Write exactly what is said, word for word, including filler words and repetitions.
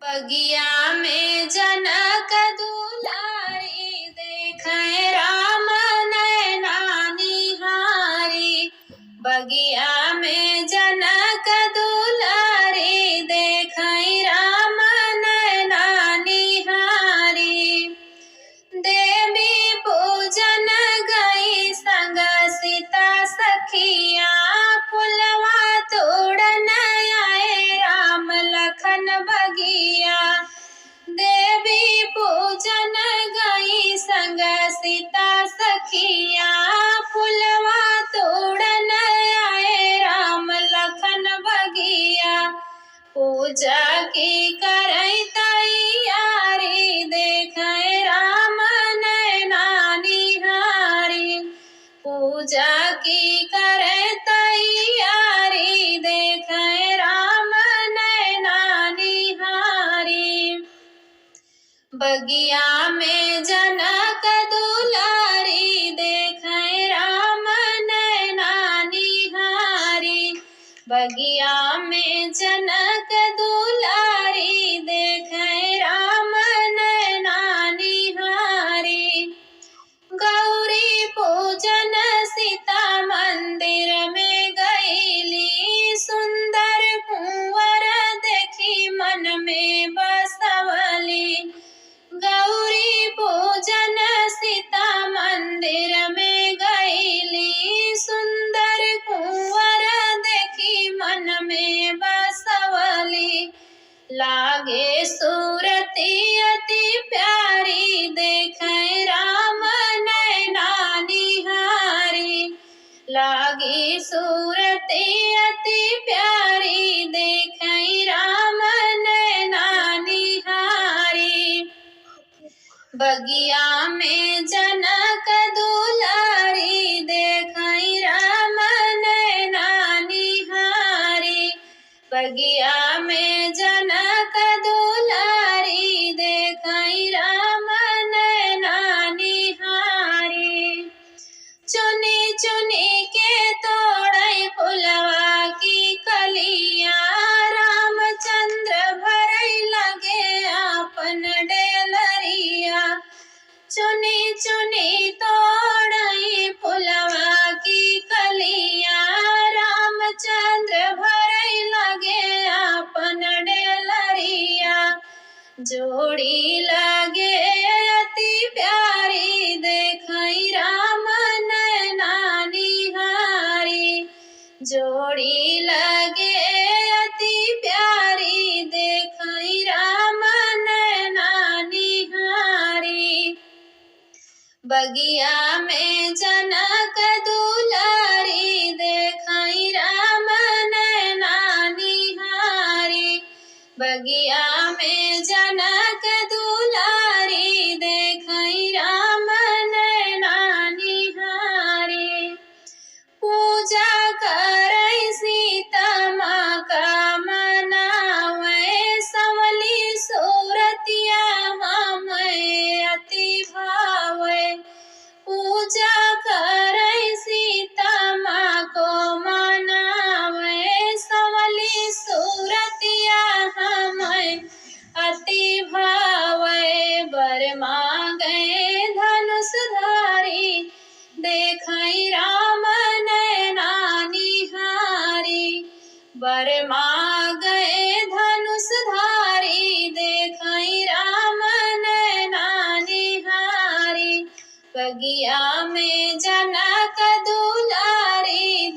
बगिया में जनक दुलारी, देखै राम नैना निहारी। बगिया में जनक दुलारी, देखै राम नैना निहारी। देवी पूजन गई संग सीता सखिया, फुलवा तोड़न आए राम लखन बगिया। देवी पूजन गई संग सीता सखिया, फुलवा तोड़न आए राम लखन बगिया। पूजा की करै तैयारी, देखै राम नैना निहारी। पूजा की करै तैयारी, देखै राम नैना निहारी। बगिया में जनक दुलारी, देखै राम नैना निहारी। बगिया में जनक दुलारी, देखै राम नैना निहारी। गौरी पूजन सीता मंदिर में गईली, सुंदर कुंवर देखी मन में बसवली। गौरी पूजन सीता मंदिर में गईली, सुंदर कुंवर देखी मन में बसवली। लागे सूरति अति प्यारी, देखै राम नैना निहारी। लागे सूरति अति प्यारी, देखै राम नैना निहारी। बगिया में जनक दुलारी, देखै राम नैना निहारी। बगिया में जनक दुलारी, देखै राम नैना निहारी। चुनी चुनी के तोड़ै फुलवा की कलिया, रामचंद्र भरै लगे आपन डेलरिया। चुनी चुनी तोड़ै फुलवा की कलिया, रामचंद्र भरै लगे आपन डेलरिया। जोड़ी लगे अति प्यारी, देखै राम नैना निहारी। जोड़ी लगे अति प्यारी, देखै राम नैना निहारी। बगिया में जनक दुलारी, देखै राम नैना निहारी। बगिया में जनक दुलारी, देखै राम नैना निहारी। पूजा करै सीता माँ का मनावै, संवली सूरतिया हमै अति भावै। पूजा करै सीता माँ को मनावै, संवली सूरतिया हमै अति भावै। बर माँगै धनुष धारी, देखै राम नैना निहारी। बर माँगै धनुष धारी, देखै राम नैना निहारी। बगिया में जनक दुलारी,